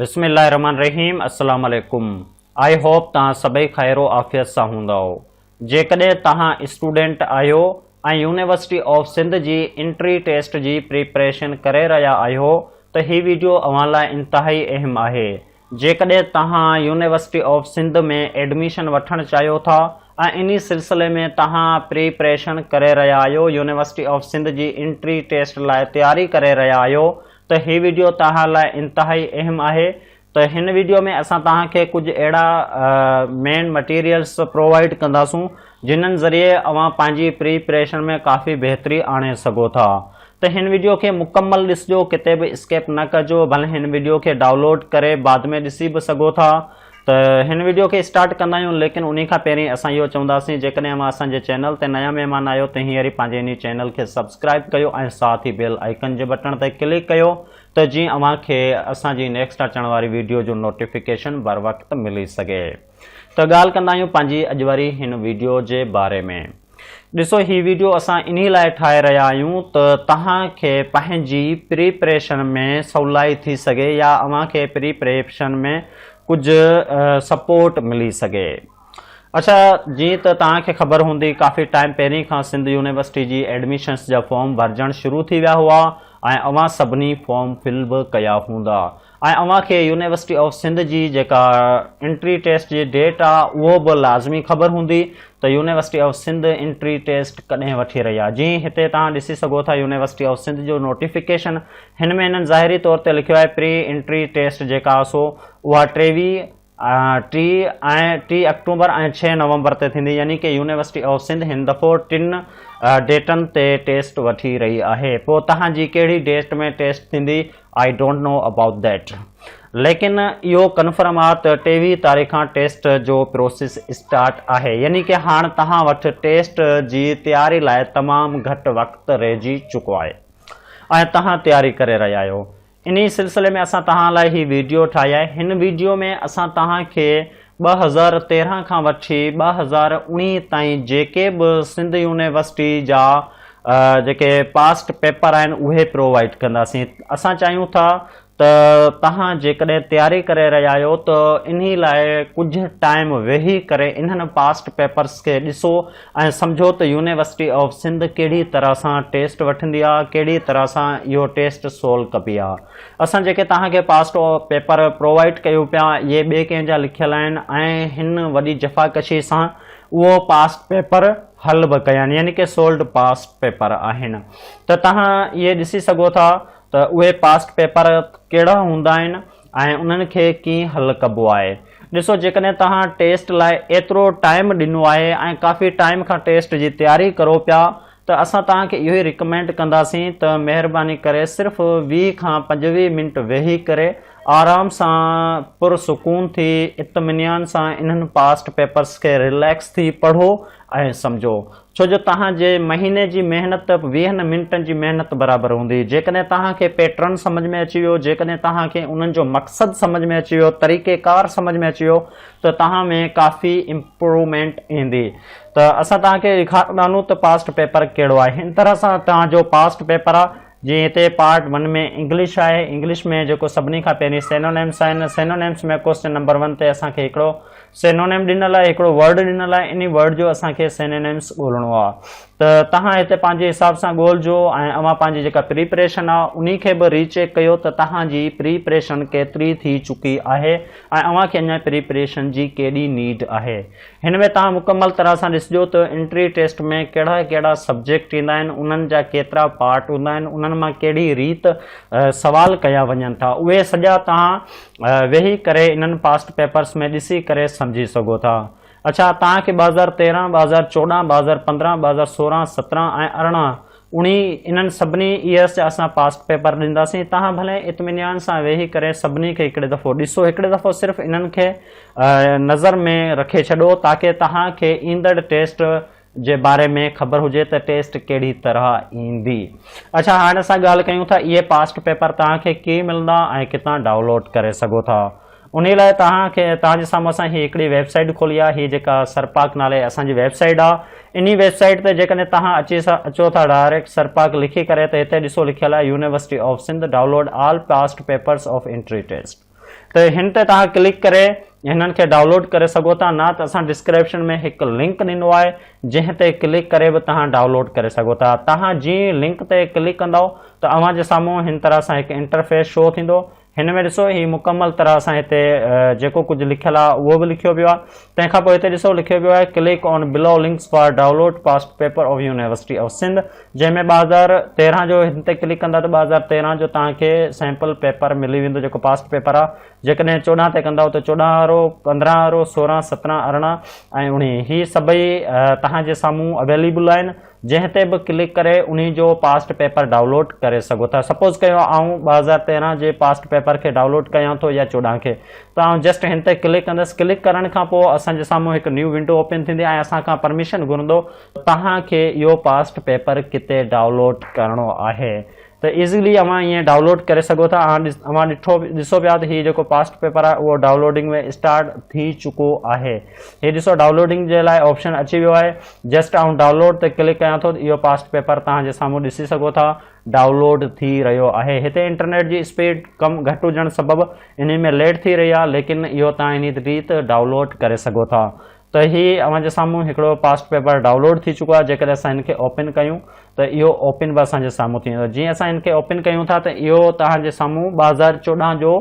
بسم الله الرحمن الرحيم السلام عليڪم I hope توهان سڀئي خير و عافيت سان هوندؤ جيڪڏهن توهان اسٽوڊنٽ آهيو ۽ يونيورسٽي آف سنڌ جي انٽري ٽيسٽ جي پريپريشن ڪري رهيا آهيو ته هي ويڊيو اوهان لاء انتهائي اهم آهي جيڪڏهن توهان يونيورسٽي آف سنڌ ۾ ايڊميشن وٺڻ چاهيو ٿا ۽ انهي سلسلي ۾ توهان پريپريشن ڪري رهيا آهيو يونيورسٽي آف سنڌ جي انٽري ٽيسٽ لاء تياري ڪري رهيا آهيو ته هي ويڊيو توهان لاء انتهائي اهم آهي ته هن ويڊيو ۾ اسان توهان کي ڪجهه اهڙا مين مٽيريلس پرووائيڊ ڪنداسون جنھن ذريعي اوهان پنهنجي پري پريشن ۾ ڪافي بهتري آڻي سگهو ٿا ته هن وڊيو کي مڪمل ڏسجو ڪٿي به اسڪيپ نه ڪجو ڀلي هن وڊيو کي ڊائونلوڊ ڪري بعد ۾ ڏسي به سگهو ٿا ته هن وڊيو کي اسٽارٽ ڪندا آهيون ليڪن انهي کان پهرين اسان اهو چونداسين جيڪڏهن اوهان اسان جي چينل تي نيا مهمان آهيو ته هينئر ئي پنهنجي انهي چينل کي سبسڪرائب ڪيو ۽ ساٿ ئي بيل آئيڪن جي بٽڻ تي ڪلڪ ڪيو ته جيئن اوهان کي اسان جي نيڪسٽ اچڻ واري وڊيو جو نوٽيفڪيشن بروقت ملي سگهي. ته ڳالهه ڪندا آهيون پنهنجي اڄ واري هن ويڊيو جي باري ۾. ڏسو هي ويڊيو اسان انهي لاء ٺاهي رهيا آهيون ته توهان کي پنهنجي پريپريشن ۾ سولائي ٿي سگهي يا اوهان کي پريپريشن ۾ ڪجهه سپورٽ ملي سگهي. اڇا جيئن ته توهان کي خبر هوندي ڪافي ٽائيم پهرين کان سنڌ يونيورسٽي جي ايڊميشنس جا فارم ڀرجڻ شروع ٿي ويا هئا ۽ اوهان سڀني فارم فل به ڪيا هوندا. ۽ اوهان کي يونيورسٽي آف سنڌ جي جيڪا انٽري ٽيسٽ جي ڊيٽ آ اهو به لازمي خبر هوندي ته university of Sindh entry test ڪڏهن وٺي رهي آ جيئن هتي توهان ڏسي سگهو ٿا يونيورسٽي آف سنڌ جو نوٽيفڪيشن هن ۾ هنن ظاهري طور تي لکيو آهي پري انٽري ٽيسٽ جيڪا آ سو اها ٽيويهه ٽي ۽ ٽي آڪٽوبر ۽ ڇهه نومبر تي ٿيندي يعني ڪي يونيورسٽي آف سنڌ هن دفعو ٽن ڊيٽن تي ٽيسٽ وٺي رهي آهي پوء توهان جي ڪهڙي ڊيٽ ۾ ٽيسٽ ٿيندي I don't know about that ليڪن اهو ڪنفرم آ ته ٽيويهه تاريخ کان ٽيسٽ جو پروسيس اسٽارٽ آهي يعني ڪي هاڻ توهان وٽ ٽيسٽ جي تياري لاء تمام گهٽ وقت رهجي چڪو آهي ۽ توهان تياري ڪري رهيا آهيو انهي سلسلي ۾ اسان توهان لاء هي ويڊيو ٺاهي آهي هن ويڊيو ۾ اسان توهان کي 2013 کان وٺي 2019 تائين جيڪي به سنڌ يونيورسٽي جا جيڪي پاسٽ پيپر آهن اهي پرووائيڊ ڪنداسين اسان چاهيون ٿا ته توهان جيڪڏهن تياري ڪري رهيا آهيو ته انهي لاء ڪجهه ٽائيم ويهي ڪري انهن پاسٽ پيپرس کي ڏسو ۽ سمجهو ته يونيورسٽي آف سنڌ ڪهڙي طرح سان ٽيسٽ وٺندي آهي ڪهڙي طرح سان اهو ٽيسٽ سولو ڪبي آهي اسان جيڪي توهان کي پاسٽ پيپر پرووائيڊ ڪيون پيا اهي ٻئي ڪنهن جا لکيل آهن ۽ هن وڏي جفاڪشي سان اهو پاسٽ پيپر حل به ڪيا آهن يعني ڪي سولڊ پاسٽ پيپر آهن ته توهان اهي ڏسي سگهو ٿا ته اهي پاسٽ پيپر ڪهڙا هوندا آهن ۽ انهن کي ڪيئن حل ڪبو آهي ڏسو جيڪڏهن توهان ٽيسٽ لاء ايترو ٽائيم ڏنو آهي ۽ ڪافي ٽائيم کان ٽيسٽ جي تياري ڪرو پيا ته اسان توهان کي اهو ئي ريڪمينڊ ڪنداسين ته مهرباني ڪري صرف 20 کان 25 منٽ ويهي ڪري آرام سان پر سڪون ٿي اطمينان سان انهن پاسٽ پيپرس کي رليڪس ٿي پڙهو ۽ سمجهو ڇو جو توهان جي مهيني جي محنت ويهن منٽن جي محنت برابر هوندي جيڪڏهن توهان کي پيٽرن سمجهه ۾ اچي ويو جيڪڏهن توهان کي انهن جو مقصد سمجهه ۾ اچي ويو طريقي ڪار سمجهه ۾ اچي ويو ته توهان ۾ ڪافي امپروومينٽ ايندي ته اسان توهان کي ڏيکارنداسون ته پاسٽ پيپر ڪهڙو آهي هن طرح سان توهان جو پاسٽ پيپر آهي جيئن هتي پارٽ ون ۾ انگلش آهي انگلش ۾ جيڪو سڀني کان پهرين سينونيمس آهن سينونيمس ۾ ڪوسچن نمبر ون تي اسان کي هڪڙو سينونيم ڏنل آهي هڪڙو ورڊ ڏنل آهي انهي ورڊ جو اسان کي سينونيمس ڳولڻو آهي ته توهان هتي پنهنجي حساب سان ڳولجو ۽ اوهان پنهنجي جيڪا پريپريشن آهي انهي کي به ري چيڪ ڪيو ته توهان جي پريپريشن ڪيتري ٿي چڪي آهي ۽ اوهان کي اڃا پريپريشن جي ڪيڏي نيڊ آهي هن ۾ توهان مڪمل طرح سان ڏسجو ته انٽري ٽيسٽ ۾ ڪهڙا ڪهڙا سبجيڪٽ ايندا آهن، انهن جا ڪيترا پارٽ هوندا آهن، انهن مان ڪهڙي ريت سوال ڪيا وڃن ٿا، اهي سڄا توهان ويهي ڪري انهن پاسٽ پيپرس ۾ ڏسي ڪري سمجهي سگهو ٿا. اڇا توهان کي 2013، 2014، 2015، 2016، 17 ۽ 18 اڻي انهن سڀني ايئرس جا اسان پاسٽ پيپر ڏينداسين توهان ڀلي اطمينان سان ويهي ڪري سڀني کي هڪڙي دفعو ڏسو هڪڙي دفعو صرف انهن کي نظر ۾ رکي ڇڏو تاڪه توهان کي ايندڙ ٽيسٽ جي باري ۾ خبر هجي ته ٽيسٽ ڪهڙي طرح ايندي اڇا هاڻي اسان ڳالهه ڪيون ٿا اهي پاسٽ پيپر توهان کي ڪيئن ملندا ۽ ڪٿان ڊائونلوڊ ڪري سگهو ٿا انهي لاء توهان کي توهان جي سامهون اسان هي هڪڙي ويب سائيٽ کولي آهي هي جيڪا سرپاڪ نالي اسان جي ويب سائيٽ آهي انهي ويب سائيٽ تي جيڪڏهن توهان اچي اچو ٿا ڊائريڪٽ سرپاڪ لکي ڪري ته هتي ڏسو لکيل آهي university of Sindh download all past papers of entry test. ته هن تي توهان ڪلڪ ڪري هنن کي ڊائونلوڊ ڪري سگهو ٿا نه ته اسان ڊسڪرپشن ۾ هڪ لنڪ ڏنو آهي جنهن تي ڪلڪ ڪري به توهان ڊائونلوڊ ڪري سگهو ٿا. توهان جيئن لنڪ تي ڪلڪ ڪندؤ ته اوهان جي سامهون هن طرح سان هڪ انٽرفيس شو ٿيندو. هن ۾ ڏسو هي مڪمل طرح سان هتي جيڪو ڪجهه لکيل آهي اهو به لکيو ويو آهي. تنهن کان پوء هتي ڏسو لکيو ويو آهي click on below links for download past paper of university of Sindh جنهن ۾ 2013 جو هن تي ڪلڪ ڪندا ته 2013 جو توهان کي سيمپل پيپر ملي ويندو جيڪو پاسٽ پيپر آهي. جيڪڏهن 14 تي ڪندؤ ته 14 وارو، 15 وارو، 16، 17، 18 ۽ 19 هي سڀئي توهان جي سامهون اويليبل آهن جنهن تي به ڪلڪ ڪري انهي جو پاسٽ پيپر ڊائونلوڊ ڪري سگهو ٿا. سپوز ڪيو آئون 2013 جي پاسٽ پيپر کي ڊائونلوڊ ڪيان ٿو يا 14 کي ته آئون جسٽ هن تي ڪلڪ ڪندس ڪلڪ ڪرڻ کان پوء اسان جي سامهون هڪ نيو ونڊو اوپن ٿيندي ۽ اسان کان پرميشن گهرندو توهان کي اهو پاسٽ پيپر ڪٿي ڊائونلوڊ ڪرڻو آهي ته ايزلي اوهان ائين ڊائونلوڊ ڪري سگهو ٿا. اوهان ڏٺو ڏسو پيا ته هي جيڪو پاسٽ پيپر آهي اهو ڊائونلوڊنگ ۾ اسٽارٽ ٿي چڪو آهي. هي ڏسو ڊائونلوڊنگ جي لاء آپشن اچي ويو آهي. جسٽ آئون ڊائونلوڊ تي ڪلڪ ڪيان ٿو ته اهو پاسٽ پيپر توهان جي سامهون ڏسي سگهو ٿا ڊائونلوڊ ٿي رهيو آهي. هتي انٽرنيٽ جي اسپيڊ ڪم گهٽ هجڻ سبب انهي ۾ ليٽ ٿي رهي آهي ليڪن اهو توهان انهي ريت ڊائونلوڊ ڪري سگهو ٿا. ته هي اوهان جي سامهون هڪڙو پاسٽ پيپر ڊائونلوڊ ٿي چڪو آهي جيڪڏهن اسان هن کي اوپن ڪيون ته اهو اوپن به اسان جي سامهون ٿي ويندو جيئن اسان هن کي اوپن ڪيون ٿا ته اهو توهان جي سامهون 2014 جو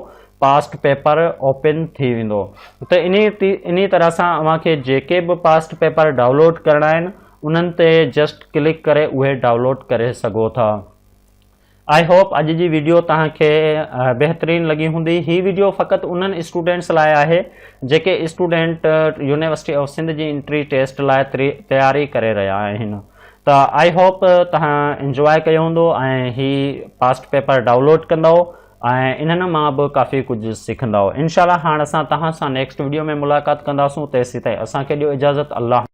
پاسٽ پيپر اوپن ٿي ويندو ته انهي انهي طرح سان اوهان کي جيڪي به پاسٽ پيپر ڊائونلوڊ ڪرڻا آهن انهن تي جسٽ ڪلڪ ڪري اهي ڊائونلوڊ ڪري سگهو ٿا. I hope اڄ جي ويڊيو توهان کي بهترين لڳي هوندي. هي ويڊيو فقط انهن اسٽوڊنٽس لاء آهي جيڪي اسٽوڊنٽ يونيورسٽي آف سنڌ جي انٽري ٽيسٽ لاء تياري ڪري رهيا آهن ته I hope توهان انجواء ڪيو هوندو ۽ هي پاسٽ پيپر ڊائونلوڊ ڪندؤ ۽ انهن مان به ڪافي ڪجهه سکندؤ انشاء الله هاڻ اسان توهان سان نيڪسٽ ويڊيو ۾ ملاقات ڪنداسون تيسيتائين اسان کي ڏيو اجازت الله.